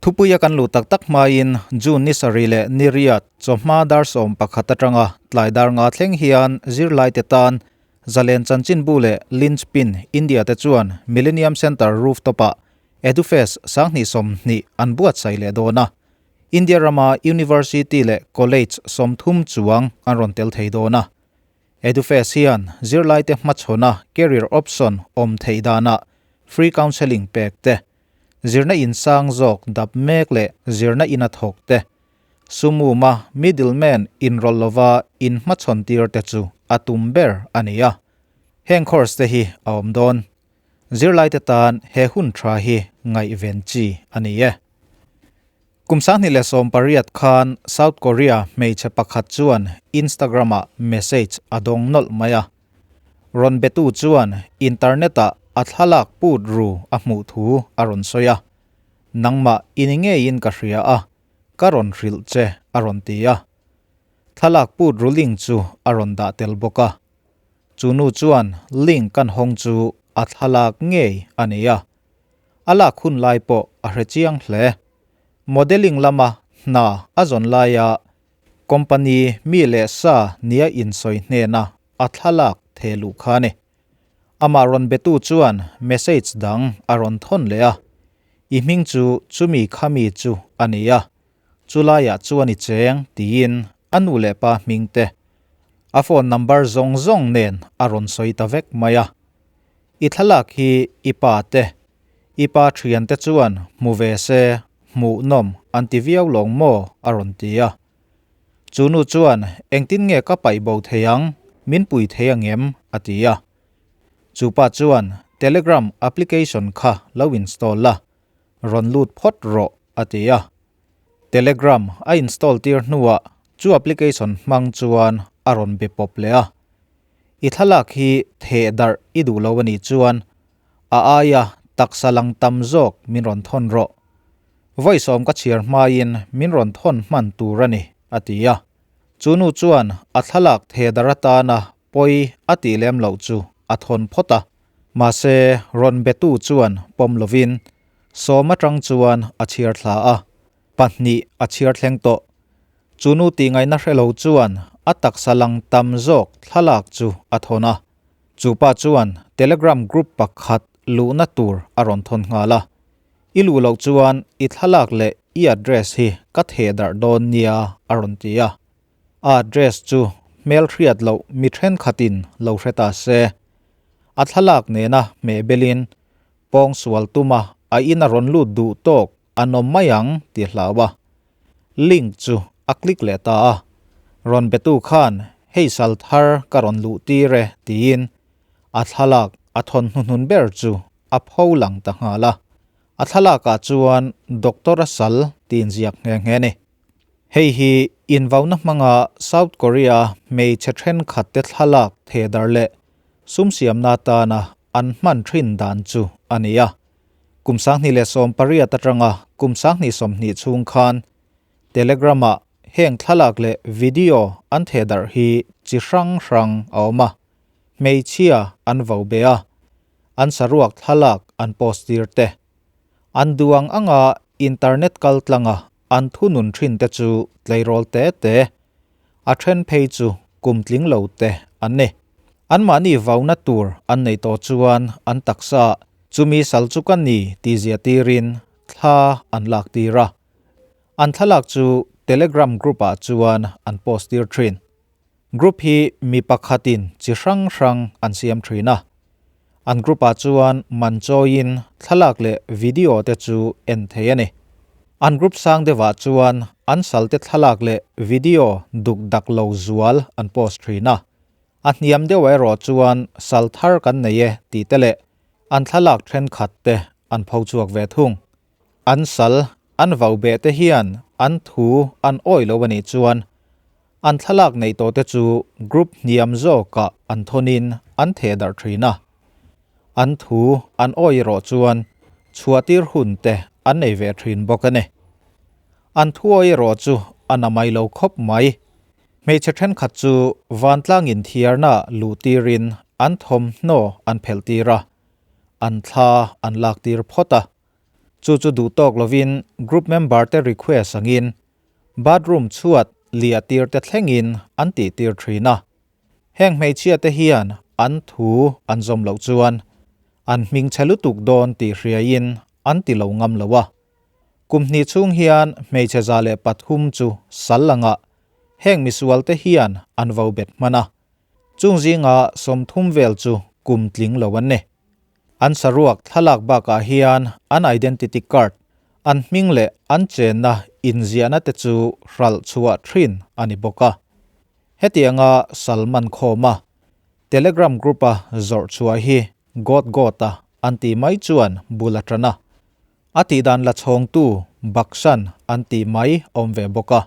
Thupuia kan luh tak tak hmain June ni sarih leh ni riat chawhma dar 11 atanga tlai dar nga thleng hian zirlaite tan Zalen Chanchinbu leh Linchpin India te chuan Millennium Centre rooftop-ah Edufest 2020 an buatsaih leh dawn a. India rama University leh College 30 chuang an rawn tel thei dawn a. Edufest hian zirlaite hmachhawna career option awm theih danah free counselling pek te, zirna insang zawk dap mek leh zirna ina thawk te, sumuma middleman inrawlh lova inhmachhawn tir te chu a tum ber a ni a. Heng course te hi a awm dawn. Zirlaite tan he hun tha hi ngaihven chi a ni e. Kum 2018 khan South Korea hmeichhe pakhat chuan Instagram-ah message a dawng nawlh mai a. Rawn betu chuan internet-ah a thlalak put ru a hmuh thu a rawn sawi a. Nangmah i ni ngeiin ka hria a, ka rawn hrilh che a rawn ti a. Thlalak put ru link chu a rawn dah tel bawk a. Chu nu chuan link kan hawng chu a thlalak ngei a ni a. A lak hun lai pawh a hre chiang hle. Modelling lama hna a zawn laia company mi leh sa nia insawi hnena a thlalak theh luh kha a ni. Amah rawn betu chuan message dang a rawn thawn leh a, I hming chu chumi khami chu a ni a, chulaiah chuan i cheng tiin a nu leh pa hming te a phone number zawng zawng nen a rawn sawi ta vek mai a. I thlalak hi i pa te, i pa thian te chuan hmu ve se hmuhnawm an ti viau lawng maw a rawn ti a. Chu nu chuan engtin nge ka paih bo thei ang, min pui thei angem a ti a. Chu pa chuan Telegram application kha lo install la, rawn lut phawt rawh a ti a. Telegram a install tir hnuah chu application hmang chuan a rawn be pawp leh a. I thlalak hi theh darh i duh lo a nih chuan a aia taksa lang tam zawk min rawn thawn rawh. Vawi sawm ka chhiar hmain min rawn thawn hman tur a ni, a ti a. Chu nu chuan a thlalak theh darh atana pawi a tih lem loh chu a thawn phawt a. Mahse, rawn betu chuan pawm lovin sawm atang chuan a chhiar thla a, pahnih a chhiar thleng tawh. Chu nu tih ngaihna hre lo chuan a taksa lang tam zawk thlalak chu a thawn a. Chu pa chuan Telegram group pakhat luhna tur a rawn thawn nghal a. I luh loh chuan i thlalak leh i address hi ka theh darh dawn nia a rawn ti a. A address chu hmelhriat loh mi thenkhatin lo hre ta se. A thlalak nena hmeh belin pawng sual tuma a in a rawn lut duh tawk an awm mai ang ti hlau a. Link chu a click leh ta a. Rawn betu khan hei sal thar ka rawn luh tir e tiin a thlalak a thawn hnuhnun ber chu a pho lang ta nghal a. A thlalakah chuan Doctor a sal tiin ziak nghe nghe a ni. Hei hi invauna hmanga South Korea hmeichhe thenkhat te thlalak thedar leh sum siamna atana an hman thin dan chu a ni a. Kum 2018 atanga kum 2020 chhung khan Telegram-ah heng thlalak leh video an thehdarh hi chi hrang hrang a awm a. Hmeichhia an vo be a, an saruak thlalak an post tir te. An duang anga internet kal tlanga an thunun thin te chu tleirawl te te, a then phei chu kum tling lo te an ni. Anmahni vauna tur an nei tawh chuan an taksa chumi sal chu ka ni tih zia tirin thla an lak tir a. An thlalak chu Telegram group ah chuan an post tir thin. Group hi mi pakhatin chi hrang hrang an siam thin a. An group ah chuan man chawiin thlalak leh video te chu en thei a ni. An group sang deuhah chuan an salte thlalak leh video duk dak lo zual an post thin a. A hniam deuhah erawh chuan sal thar kan nei e tih te leh an thlalak thenkhat te an pho chhuak ve thung. An sal, an vau beh te hian an thu an awih lo a nih chuan an thlalak neih tawh te chu group hniam zawkah an thawnin an theh darh thin a. An thu an awih erawh chuan chhuahtir hun te an nei ve thin bawk a ni. An thu awih erawh chu a na mai lo khawp mai. Hmeichhe thenkhat chu vantlangin thiarna luh tirin an thawmhnaw an phelh tir a, an thla an lak tir phawt a. Chu chu duh tawk lovin group member te request angin bathroom chhuat liah tir te thlengin an tih tir thin a. Heng hmeichhia te hian an thu an zawm loh chuan an hming chhe lutuk dawn tih hriaiin an ti lo ngam lo a. Kum hnih chhung hian hmeichhe 103 chu sal langah heng misual te hian an vo bet hman a. Chung zinga 30 vel chu kum tling lo an ni. An saruak thlalak bakah hian an identity card, an hming leh an chenna inziahna te chu hralh chhuah thin a ni bawk a. Hetianga Salman khawma Telegram group-a zawrh chhuah hi God God-a an tih mai chuan bul a tan a. A tihdan la chhawngtu Bakshan an tih mai awm ve bawk a.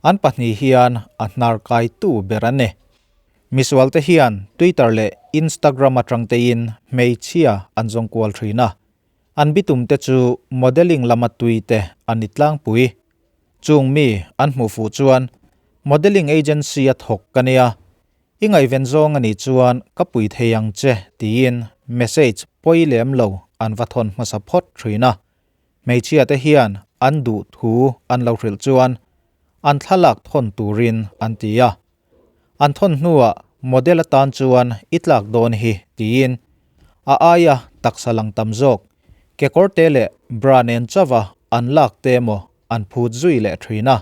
An pahnih hian a hnar kaitu ber an ni. Misualte hian Twitter leh Instagram atang tein hmeichhia an zawng kual thin a. An bitum te chu modelling lama tui te an ni tlangpui. Chung mi an hmuh fuh chuan modelling agency a thawk ka nia, i ngaihven zawng a nih chuan ka pui thei ang che tiin message pawi lem lo an va thawn hmasa phawt thin a. Hmeichhia te hian an duh thu an lo hrilh chuan an thlalak thawn turin an ti a. An thawn hnuah model atan chuan i tlak dawn hi tiin a aia taksa lang tam zawk kekawr te leh bra nen chauha an lak te emaw an phut zui leh thin a.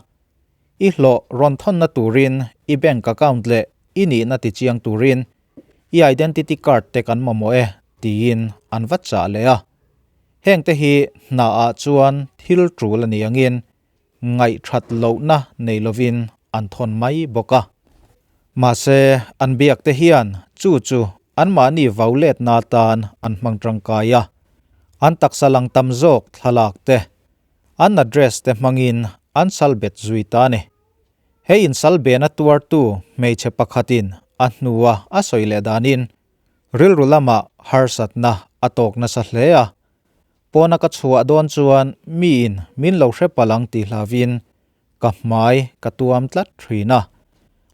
I hlawh rawn thawnna turin i bank account leh i nihna tichiang turin i identity card te kan mamawh e tiin an va chah leh a. Heng te hi hnaah chuan thil tul a ni angin ngaihthat lohna nei lovin an thawn mai bawk a. Mahse, an biak te hian chu chu anmahni vau letna atan an hmang tangkai a. An taksa lang tam zawk thlalak te, an address te hmangin an sal bet zui ta a ni. He insal bena tuartu hmeichhe pakhatin a hnua a sawi leh danin rilru lamah harsatna a tawk nasa hle a. Pawna ka chhuah dawn chuan miin min lo hre palh ang tih hlavin ka hmai ka tuam tlat thin a.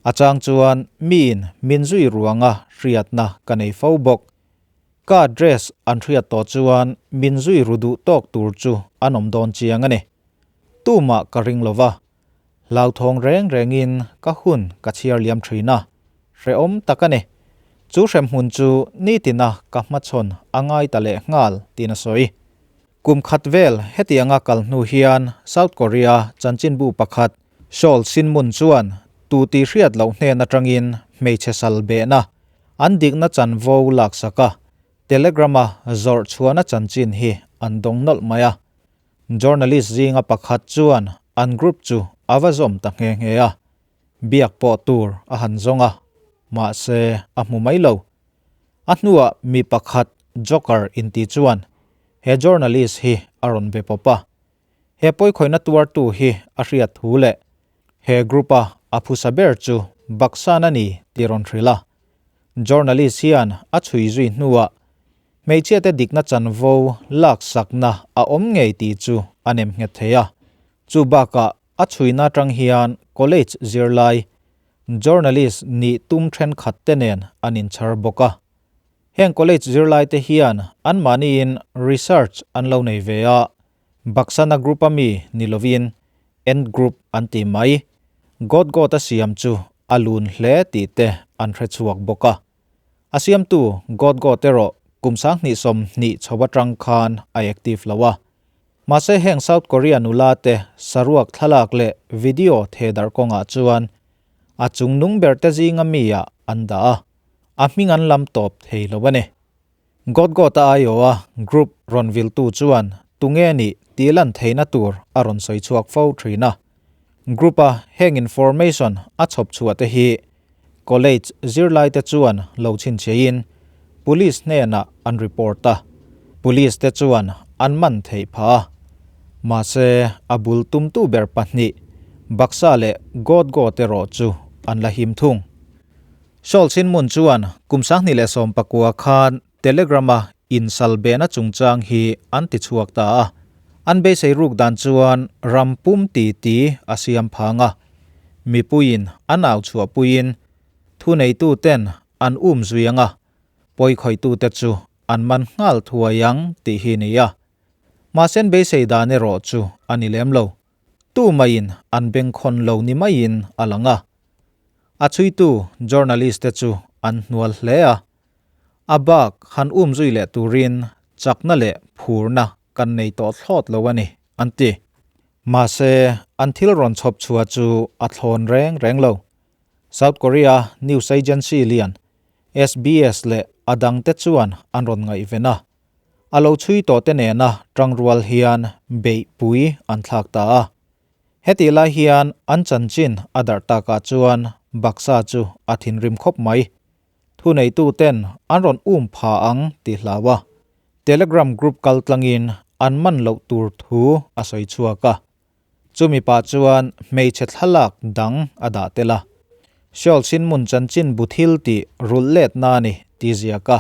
A chang chuan miin min zui ruanga hriatna ka nei fo bawk. Ka address an hriat tawh chuan min zui ru duh tawk tur chu an awm dawn chiang a ni. Tumah ka ring lo va, hlauthawng reng rengin ka hun ka chhiar liam thin a, hrehawm tak a ni. Chu hremhmun chu nitina ka hmachhawn a ngai ta leh nghal tiin a sawi. Kum khat vel hetianga kal hnu hian South Korea chanchinbu pakhat Seoul Sinmun chuan tu tih hriat loh hnen atangin hmeichhe sal behna an dikna chanvo laksak a, Telegram-a zawrh chhuahna chanchin hi an dawng nawlh mai a. Journalist zinga pakhat chuan an group chu a va zawm ta nghe nghe a, biak pawh tur a han zawng a, mahse a hmu mai lo. A hnuah mi pakhat Joker inti chuan he journalist hi a rawn be pawp a, he pawikhawihna tuartu hi a hriat thu leh he group-a a phusa ber chu Baksan a ni tih rawn hrilh a. Journalist hian a chhui zui hnuah Hmeichhiate dikna chanvo laksakna a awm ngei tih chu a nem nghet thei a. Chu bakah a chhuina atang hian college zirlai, journalist nih tum thenkhat te nen an inchhar bawk a. Heng college zirlai te hian anmahniin research an lo nei ve a, Baksana group a mi ni lovin Ant group an ti mai. God God a siam chu a lun hle tih te an hrechhuak bawk a. A siamtu God God erawh kum 2020 chho atang khan a active lo a. Mahse heng South Korea nula te saruak thlalak leh video thehdarh kawngah chuan a chung nung ber te zinga mi ah an dah a, a hming an lam tawp thei lo a ni. God God a aiawha group rawn viltu chuan tunge nih tih lan theihna tur a rawn sawi chhuak fo thin a. Group a heng information a chhawp chhuah te hi College zirlaite chuan lo chhinchhiahin Police hnenah an report a, Police te chuan an man theih phah a. Mahse, a bul tumtu ber pahnih, Baksa leh God God erawh chu an la him thung. Seoul Sinmun chuan kum 2019 khan Telegram-a insal behna chungchang hi an ti chhuak ta a, an beisei ruk dan chuan ram pum ti ti a siam phang a, mipuiin an au chhuahpuiin thuneituten an um zui ang a, pawikhawihtute chu an man nghal thuai ang tih hi ni a. Mahse an beisei dan erawh chu a ni lem lo. Tumaiin an bengkhawn lo ni maiin a lang a. A chhuitu journalist te chu an hnual hle a. A bak han um zui leh turin chakna leh phurna kan nei tawh thlawt lo a ni, an ti. Mahse, an thil rawn chhawp chhuah chu a thlawn reng reng lo. South Korea news agency lian SBS leh a dangte chuan an rawn ngaihven a. A lo chhui tawhte nena tangrual hian beihpui an thlak ta a. Hetih lai hian an chanchin a darh takah chuan Baksa chu a thinrim khawp mai. Thuneituten an rawn um pha ang tih hlau a, Telegram group kal tlangin an man loh tur thu a sawi chhuak a. Chumi pah chuan hmeichhe thlalak dang a dah tel a. Seoul Sinmun chanchin bu thil tih rulh letna a ni tih ziak a.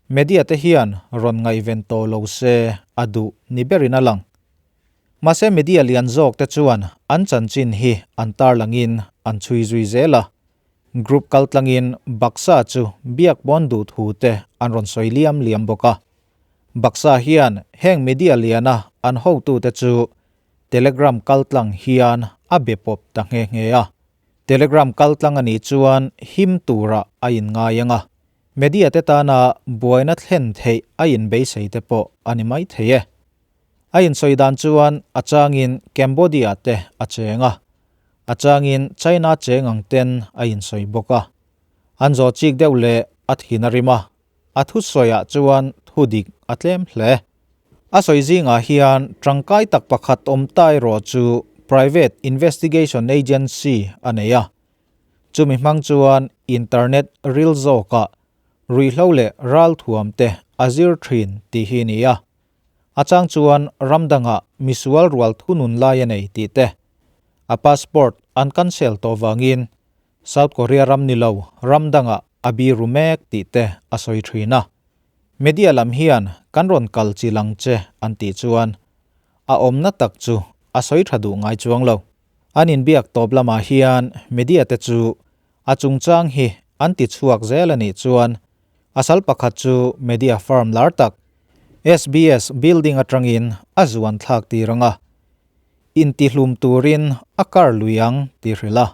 Media te hian rawn ngaihven tawh lo se a duh ni berin a lang. Mahse media lian zawk te chuan an chanchin hi an tarlangin an chhui zui zel a. Group kaltlangin Baksa chu biak pawn duh thu te an rawn sawi liam liam bawk a. Baksa hian heng media liana an hotute chu Telegram kaltlang hian a be pawp ta nghe nghe a. Telegram kaltlang a nih chuan him turah a inngai ang a, media te tana buaina thlen theih a inbeisei te pawh a ni mai thei e. A insawi dan chuan a changin Cambodia te a cheng a, A changin China cheng ang ten a insawi bawk a. An zawh chik deuh leh a thin a rim a, a thusawiah chuan thu dik a tlem hle. A sawi zingah hian tangkai tak pakhat awm ta erawh chu Private Investigation Agency a nei a. Chumi hmang chuan internet ril zawkah ruihhlo leh ralthuam te a zir thin tih hi a ni a. A chang chuan ram dangah misual rual thunun lai a nei tih te, a passport an cancel tawh vangin South Korea ram ni lo ram dangah a biru mek tih te a sawi thin a. Media lam hian kan rawn kal chi lang che an tih chuan a awmna tak chu a sawi tha duh ngai chuang lo. An inbiak tawp lamah hian media te chu a chungchang hi an ti chhuak zel a nih chuan A sal pakhat chu media firm lar tak SBS building atangin a zuan thlak tir ang a, intihlum turin a kar lui ang tih hrilh a,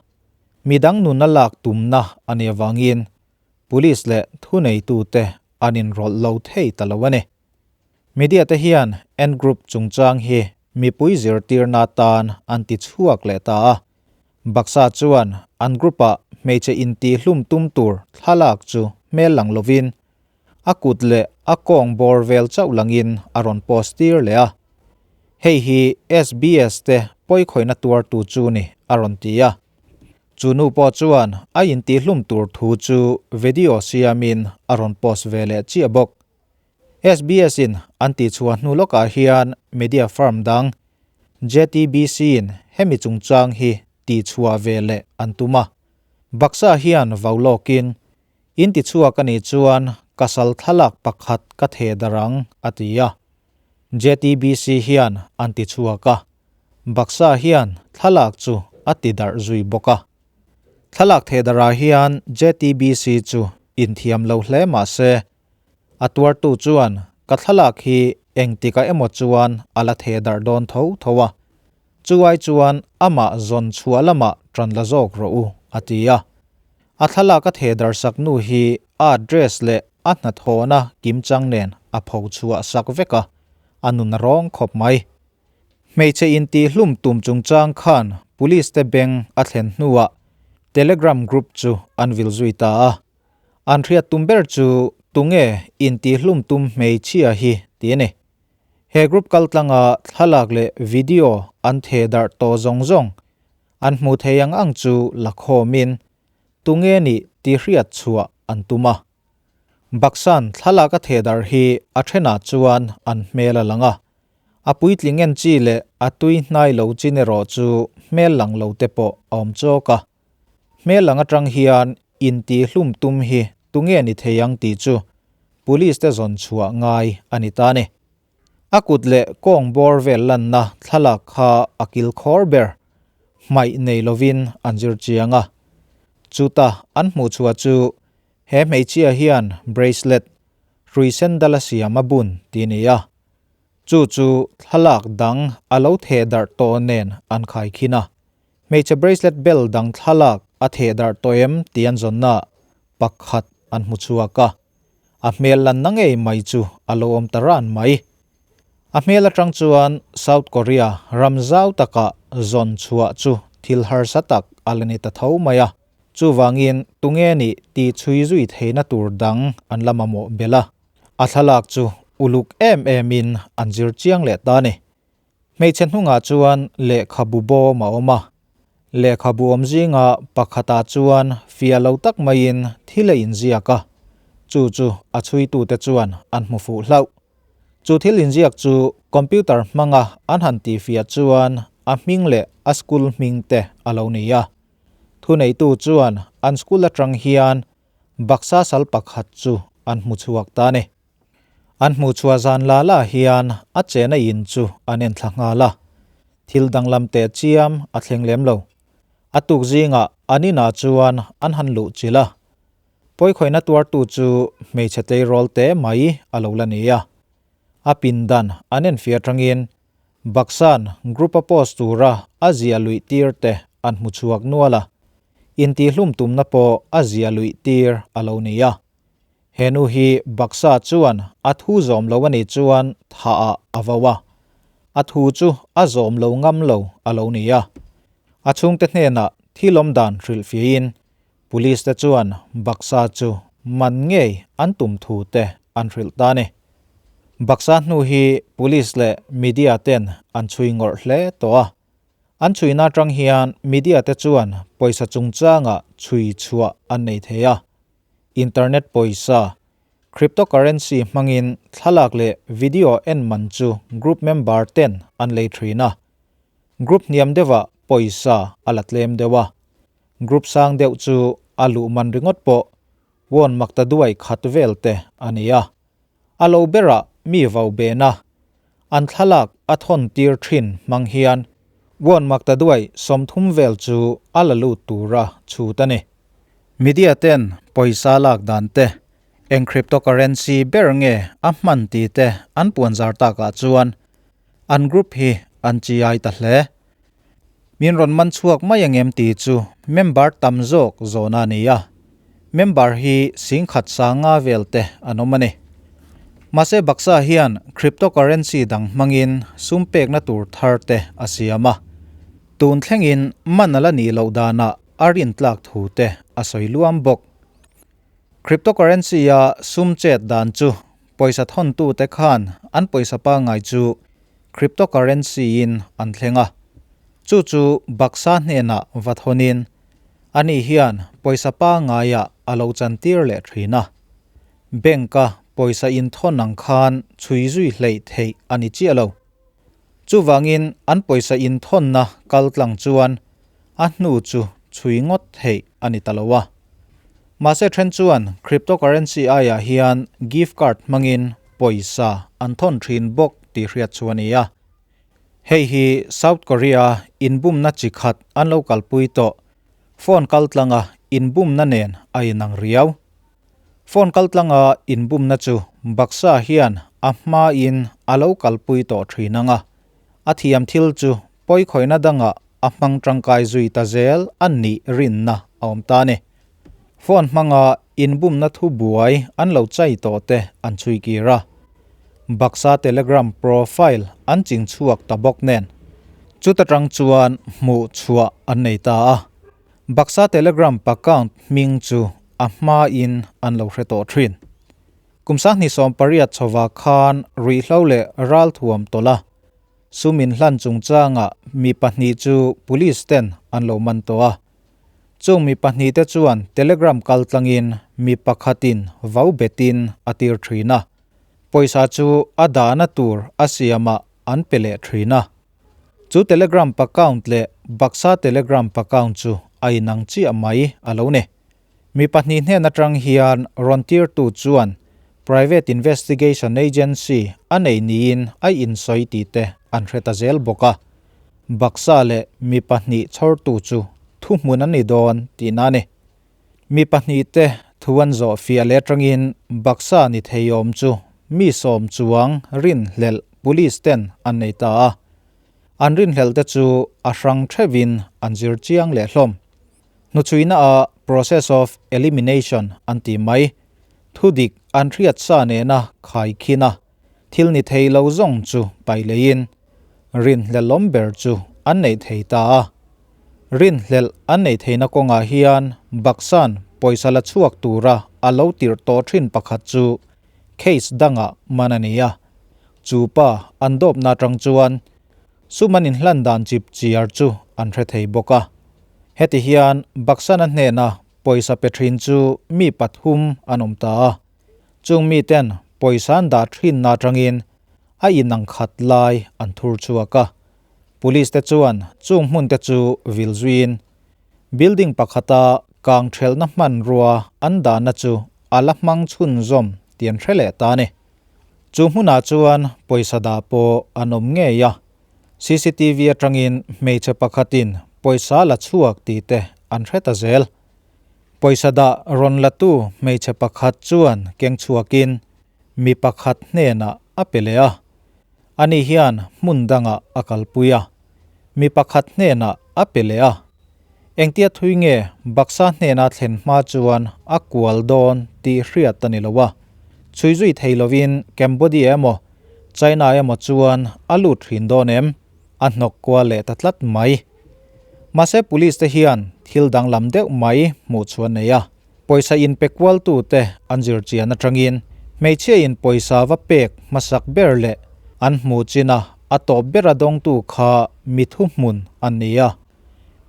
midang nuna lak tumna a nih avangin police leh thuneitute an inrawlh lo thei ta lo a ni. Media te hian Ant Group chungchang hi mipui zirtirna atan an ti chhuak leh ta a, Baksa chuan an group-ah hmeichhe intihhlum tum tur thlalak chu hmel lang lovin a kut leh a kawng bawr vel chauh langin a rawn post tir leh a. Hei hi SBS te pawikhawihna tuartu chu ni a rawn ti a. Chu nu pawh chuan a intihhlum tur thu chu video siamin a rawn post ve leh chiah bawk. SBS-in an tihchhuah hnu lawkah hian media firm dang JTBC-in hemi chungchang hi tihchhuah ve leh an tum a. Baksa hian vau lawkin, In tichhuak a nih chuan ka sal thlalak pakhat ka theh darh ang, a ti a. JTBC hian an tichhuak a. Baksa hian thlalak chu a ti darh zui bawk a. Thlalak theh darhah hian JTBC chu inthiam lo hle mah se, A tuartu chuan ka thlalak hi engtikah emaw chuan a la theh darh dawn tho tho a, chu ai chuan amah zawn chhuah lamah ṭan la zawk rawh u, a ti a. A thlalak a theh darh sak nu hi a address leh a hnathawhna kimchang nen a pho chhuah sak vek a, a nun a rawng khawp mai. Hmeichhe intihhlum tum chungchang khan police te beng a thlen hnuah Telegram group chu an vil zui ta a. An hriat tum ber chu tunge intihlum tum hmeichhia hi tih a ni. He group kaltlanga thlalak leh video an theh darh tawh zawng zawng an hmuh thei ang ang chu la khawmin tunge nih tih hriat chhuah an tum a. Baksan thlalak a theh darh hi a thenah chuan an hmel a lang a, a puitling en chi leh a tui hnai lo chin erawh chu hmel lang lo te pawh a awm chawk a. Hmel ang atang hian intihlum tum hi tunge ni thei ang tih chu Police te zawn chhuah ngai a ni ta ni. A kut leh kawng bawr vel lanna thlalak kha a kil khawr ber, hmaih nei lovin an zir chiang a. Chuta an hmuh chhuah chu he hmeichhia hian bracelet, hrui sendal a siam a bun tih a ni a. Chu chu thlalak dang a lo theh darh tawh nen an khaikhin a. Hmeichhe bracelet bel dang thlalak a theh darh tawh em tih an zawnna pakhat an hmu chhuak a. A hmel lanna ngei mai chu a lo awm ta ran mai. A hmel atang chuan South Korea ram zau takah zawn chhuah chu thil harsa tak a la ni ta tho mai a. Chuvangin tunge nih tih chhui zui theihna tur dang an la mamawh belh a. A thlalak chu uluk em emin an zir chiang leh ta a ni. Hmeichhe hnungah chuan lehkhabu bawm a awm a. Lehkhabu awm zinga pakhatah chuan fiah lo tak maiin thil a inziak a, chu chu a chhuitute chuan an hmu fuh hlauh. Chu thil inziak chu computer hmanga an han tihfiah chuan a hming leh a school hming te a lo ni a. Thuneitu chuan an school atang hian baksa sal pakhat chu an hmu chhuak ta a ni. An hmuh chhuah zan la la hian a chena in chu an en thla nghal a, thil danglam teh chiam a thleng lem lo. A tuk zingah an inah chuan an han luh chilh a, pawikhawihna tuartu chu hmeichhe tleirawl te mai a lo la ni a. A pindan an enfiah atangin Baksan group a post tura a zia luih tir te an hmu chhuak nual a, intihlum tumna pawh a zia luih tir a lo ni a. He nu hi Baksa chuan a thu zawm lo a nih chuan thah ah a vo a, a thu chu a zawm lo ngam lo a lo ni a. A chhungte hnenah thil awm dan hrilhfiahin Police te chuan Baksa chu man ngei an tum thu te an hrilh ta a ni. Baksa hnu hi Police leh Media ten an chhui ngawrh hle tawh a. An chhuina atang hian Media te chuan pawisa chungchangah chhui chhuah an nei thei a. Internet pawisa, cryptocurrency hmangin thlalak leh video en man chu group member ten an lei thin a. Group hniam deuhah pawisa a la tlem deuh a. Group sang deuh chu a luh man ringawt pawh won makta duai khat vel te a ni a. A lo berah mi vau bena an thlalak a thawn tir thin hmang hian won makta duai 30 vel chu a la lut tura chhut a ni. Media ten pawisa lak dan te, eng cryptocurrency ber nge a hman tih te an puan zar takah chuan an group hi an chiai ta hle. Min rawn man chhuak mai angem tih chu member tam zawk zawhna a ni a, member hi 10,000 sanga vel te an awm a ni. Mahse Baksa hian cryptocurrency dang hmangin sum pekna tur thar te a siam a, tun thlengin man a la nih loh danah a rintlak thu te a sawi luam bawk. Cryptocurrency a sum chet dan chu pawisa thawntute khan an pawisa pangngai chu cryptocurrency in an thleng a, chu chu baksa hnenah va thawnin ani hian pawisa pangngaiah a lo chantir leh thin a. Bank a pawisa inthawn ang khan chhui zui hleih theih a ni chiah lo. Chuvangin an pawisa inthawnna kal tlang chuan a hnu chu chhui ngawt theih a ni ta lo a. Mahse then chuan cryptocurrency aiah hian gift card hmangin pawisa an thawn thin bawk tih hriat chu a ni a. Hei hi South Korea inbumna chi khat an lo kalpui tawh phone kal tlanga inbumna nen a inang riau. Phone kal tlanga inbumna chu Baksa hian a hmain a lo kalpui tawh thin ang a, a thiam thil chu pawikhawihna dangah a hmang tangkai zui ta zel a nih rinna a awm ta a ni. Phone hmanga inbumna thu buai an lo chai tawh te an chhui kir a, Baksa Telegram profile an ching chhuak ta bawk nen chuta tang chuan hmuh chhuah an nei ta a. Baksa Telegram account hming chu a hmain an lo hre tawh thin. Kum 2018 chhova khan ruihhlo leh ralthuam tawlh a, sum inhlan chungchangah mi pahnih chu police ten an lo man tawh a. Chung mi pahnih te chuan Telegram kal tlangin mi pakhatin vau betin a tir thin a, pawisa chu a dahna tur a siamah an pe leh thin a. Chu Telegram account leh Baksa Telegram account chu a inang chiah mai a lo ni. Mi pahnih hnen atang hian rawn tirtu chuan Private Investigation Agency a nei niin a insawi tih te an hre ta zel bawk a. Baksa leh mi pahnih chhawrtu chu thuhmun an ni dawn tihna a ni. Mi pahnih te thu an zawh fiah leh atangin Baksa ni theiawm chu mi sawm chuang rinhlelh. Police ten an nei ta a. An rinhlelh te chu a hrang theuhin an zir chiang leh hlawm. Hnuchhuina ah process of elimination an ti mai. Thudik an hriat sa nena khai khin a, thil ni thei lo zawng chu paih leiin rinhlelhawm ber chu an neih thei ta a. Rinhlelh an neih theihna kawngah hian Baksan pawisa la chhuak tura a lo tirh tawh thin pakhat chu case dangah man a ni a. Chu pa an dawpna atang chuan sum an inhlan dan chip chiar chu an hre thei bawk a. Heti hian Baksana hnena pawisa pe thin chu mi pathum an awm ta a. Chung miten pawisa an dah thinna atangin a inang khat lai an thur chhuak a. Police te chuan chung hmun te chu vil zuiin building pakhata kang thelhna hmanrua an dahna chu a la hmang chhunzawm tih an hre leh ta a ni. Chu hmunah chuan pawisa dah pawh an awm ngei a, cctv atangin hmeichhe pakhatin pawisa la chhuak tih te an hre ta zel. Pawisa dah rawn latu hmeichhe pakhat chuan keng chhuakin mi pakhat hnenah a pe leh a, ani hian hmun dangah a kalpui a, mi pakhat hnenah a pe leh a. Engtia thui nge baksa hnena thlen hma chuan a kual dawn tih hriat a ni lo a. Chhui zui thei lovin Cambodia emaw China emaw chuan a lut thin dawn em? A hnawk kual leh ta tlat mai. Mahse police te hian thil danglam deuh mai hmuh chu an nei a. Pawisa inpe kualtute an zir chian atangin hmeichhia in pawisa va pek hmasak ber leh an hmuh china a tawp bera dawngtu kha mi thuhmun an ni a.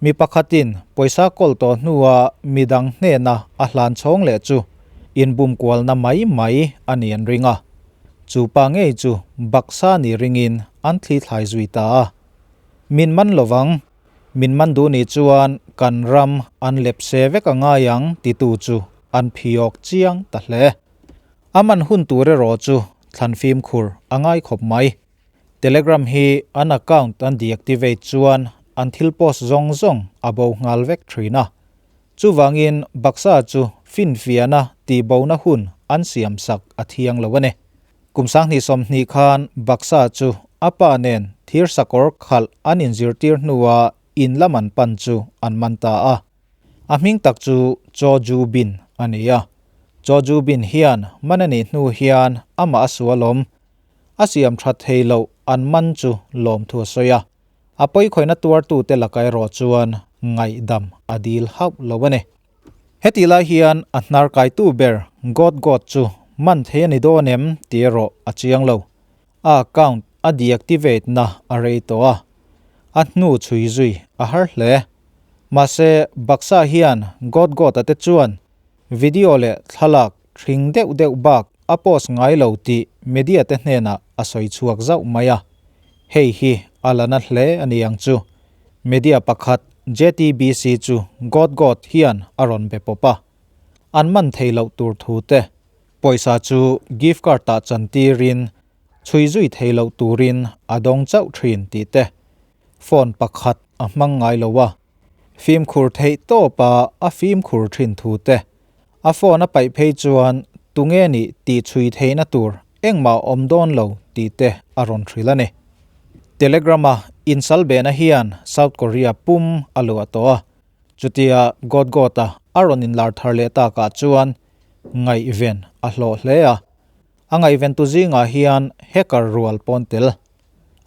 Mi pakhatin pawisa kawl tawh hnua midang hnena a hlan chhawng leh chu inbum kualna mai mai a ni an ring a. Chu pa ngei chu baksa ni ringin an thli thlai zui ta a. Min man lovang, min man duh nih chuan kan ram an lepse vek a ngai ang titu chu an phiawk chiang ta hle. A man hun tur erawh chu thlan fimkhur a ngai khawp mai. Telegram hi an account an deactivate chuan an thil post zawng zawng a bo nghal vek thin a. Chuvangin baksa chu finfiahna tihbona hun an siamsak a thiang lo a ni. Kum 2020 khan baksa chu a pa nen thir sakawr khalh an inzirtir hnua in lam an pan chu an man ta a. A hming tak chu Cho Ju Bin a ni a. Cho Ju Bin hian man a nih hnu hian amah a sualawm A siam that thei loh an man chu lawmthu a sawi a, a pawikhawihna tuartute laka erawh chuan ngaihdam a dil hauh lo a ni. Hetih lai hian a hnar kaitu ber God God chu man thei a ni dawn em tih erawh a chiang lo. A account a deactivate na a rei tawh a, a hnu chhui zui a har hle. Mahse, Baksa hian God God-a te chuan Video leh thlalak thing deuh deuh bak a post ngai lo tih media te hnenah a sawi chhuak zauh mai a, hei hi a la na hle a ni ang chu. Media pakhat JTBC chu God God hian a rawn be pawp a, an man thei loh tur thu te, pawisa chu gift card ah chantirin chhui zui thei loh turin a dawng chauh thin tih te, phone pakhat a hmang ngai lo a. Fimkhur theih tawpa a fimkhur thin thu te, a phone a paih phei chuan tunge nih tih chhui theihna tur engmah awm dawn lo tih te a rawn hrilh a ni. Telegram-a insal behna hian South Korea pum a luah tawh a, chutia God God-a a rawn inlar thar leh takah chuan ngaihven a hlawh hle a, a ngaihventu zingah hian hacker rual pawn tel.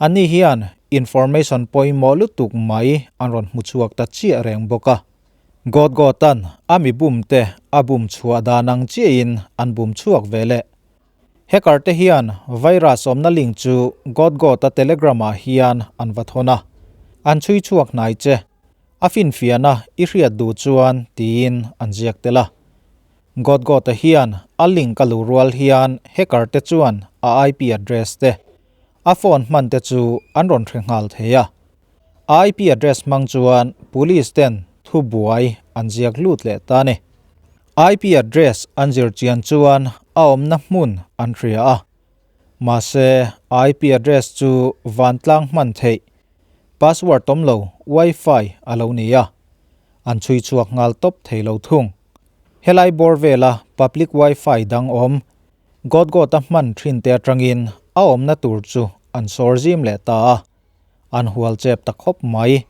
Ani hian information pawimawh lutuk mai an rawn hmu chhuak ta chiah reng bawk a. God God-a'n a mi bum te a bum chhuah dan ang chiahin an bum chhuak ve leh. Hacker te hian virus awmna link chu God God-a Telegram-ah hian an va thawn a. An chhui chhuak hnai che. A finfiahna i hriat duh chuan tiin an ziak tel a. God God-a hian a link a luh rual hian hacker te chuan a IP address te, a phone hman te chu an rawn hre nghal thei a. A IP address hmang chuan police ten thubuai an ziak lut leh ta a ni. IP address an zir chian chuan a awmna hmun an hria a. Mahse, a IP address chu vantlang hman theih, password awm lo Wi-Fi a lo ni a. An chhui chhuak nghal tawp thei lo thung. Helai bawr vela public Wi-Fi dang awm God God-a hman thin te atangin a awmna tur chu an sawr zim leh ta a, an hual chep ta khawp mai.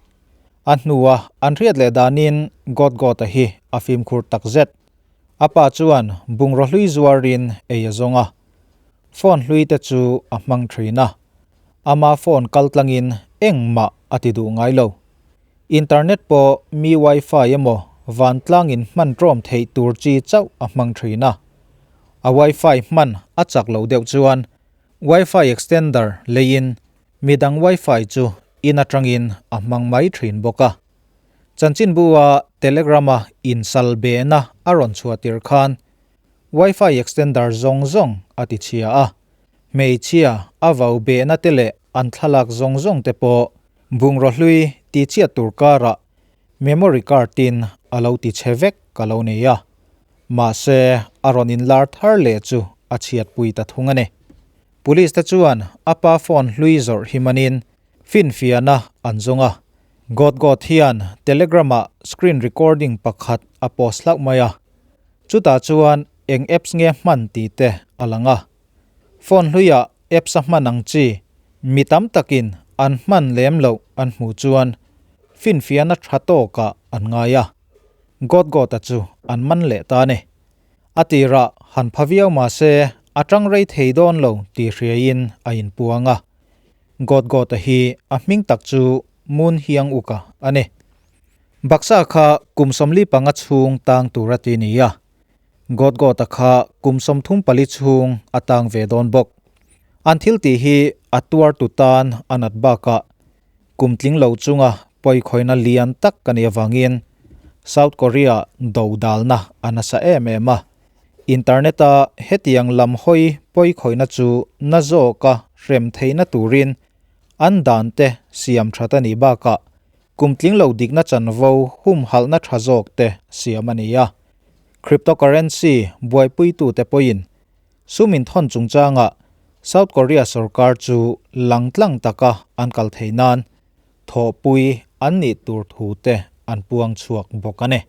A hnua an hriat leh danin God God-a hi a fimkhur tak zet. A pa chuan bungraw hlui zuarin ei a zawng a, phone hlui te chu a hmang thin a, ama phone kal tlangin engmah a ti duh ngai lo. Internet pawh mi wifi emaw vantlangin hman ṭawm theih tur chi chauh a hmang thin a. A wifi hman a chak lo deuh chuan wifi extender leiin midang wifi chu in atangin a hmang mai thin bawk a. Chanchinbu-a Telegram-a insal behna a rawn chhuah tir khan wifi extender zawng zawng a ti chhia a, hmeichhia a vau behna te leh an thlalak zawng zawng te pawh Bungraw hlui tihchhiat tur karah memory card in a lo ti chhe vek ka lo nei a, mahse a rawn inlar thar leh chu a chhiatpui ta thung a ni. Police te chuan a pa phone hlui zawrh hi manin finfiahna an zawng a, God God hian Telegram ah screen recording pakhat a post hlauh mai a, chutah chuan eng apps nge hman tih te a lang a. Phone hluiah apps a hman ang chi mi tam takin an hman lem loh an hmuh chuan finfiahna tha tawkah an ngai a, God God-a chu an man leh ta a ni. A tirah han pha viau mah se a tang rei thei dawn lo tih hriaiin a inpuang a. God God-a hi a hming tak chu Moon Hyang-uk-a a ni. Baksa kha kum 45 chhung tang tur a ti ni a. God God-a kha kum 34 chhung a tang ve dawn bawk. An thil tih hi a tuar tu tan a nat bakah kum tling lo chunga pawikhawina lian tak ka nih avangin South Korea do dalna a nasa em em a. Internet-a hetiang lam hawi pawikhawina chu na zawka hrem theihna turin an dan te siam that a nih bakah kum tling lo dikna chanvo humhalhna tha zawk te siam a ni a. Cryptocurrency buaipuitute pawhin sum inthawn chungchangah South Korea sorkar chu langtlang taka an kal theih nan thawhpui an nih tur thu te an puang chhuak bawk a ni.